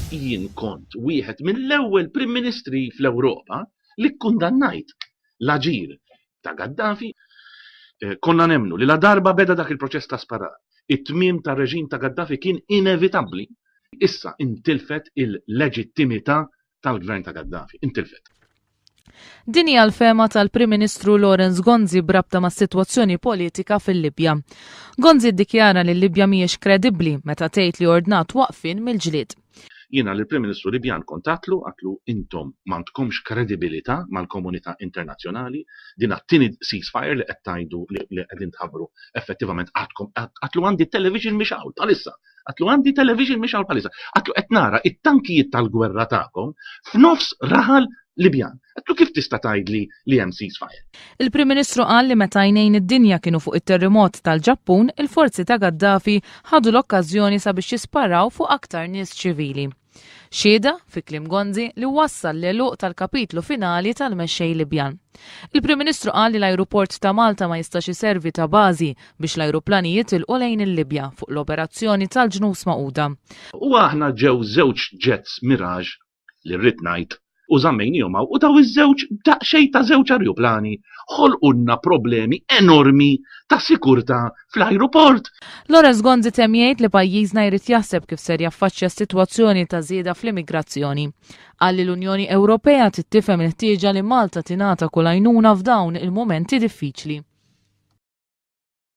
Jien kont wieħed mill-ewwel Prim Ministri fl-Ewropa li kkundannajt l-aġir ta' Gaddafi. Konna nemmnu li ladarba beda dak il-proċess ta' sparar, it-tmiem tar-reġim ta' Gaddafi kien inevitabbli. Issa intilfet il-leġittimità tal-gvern ta' Gaddafi. Intilfet. Din hija l-fehma tal-Prim Ministru Lawrence Gonzi b'rabta mas-sitwazzjoni politika fil-Libja. Gonzi ddikjara li l-Libja mhijiex kredibbli meta tgħid li ordnat waqfien mill-ġlied. Jiena lill-Prim Ministru Libjan kont għadtlu, għadtlu intom m'għandkomx kredibilità mal-komunità internazzjonali, din għat-tieni ceasefire li qed tgħidu li qegħdin tħabbru effettivament għadkom, għadtlu għandi t-television mixgħul bħalissa, għadtlu għandi television mixgħul bħalissa, għadtlu qed nara it-tankijiet tal-gwerra tagħkom f'nofs raħal Libjan. Għadtlu kif tista' tgħidli li hemm ceasefire? Il-Prim Ministru qal li meta għajnejn id-dinja kienu fuq it-terrimot tal-Ġappun, il-forzi ta' Gaddafi ħadu l-okkażjoni sabiex jisparaw fuq aktar nies ċivili. Xhieda, fi kliem Gonzi, li wassal l-għeluq tal-kapitlu finali tal-mexxej Libjan. Il-Prim Ministru qal li l-ajruport ta' Malta ma jistax iservi ta' bażi biex l-ajruplani jitilqu lejn il-Libja fuq l-operazzjoni tal-Ġnus Magħquda. U aħna ġew żewġ jets Mirage li rrid ngħid u żammejniehom hawn u daw iż-żewġ daqsxejn ta' żewġ arjuplani ħolqulna problemi enormi ta' sikurtà fl-ajruport. Lawrence Gonzi temm jgħid li pajjiżna jrid jaħseb kif ser jaffaċċja s-sitwazzjoni ta' żieda fl-immigrazzjoni. Qal li l-Unjoni Ewropea trid tifhem il-ħtieġa li Malta tingħata kull għajnuna f'dawn il-mumenti diffiċli.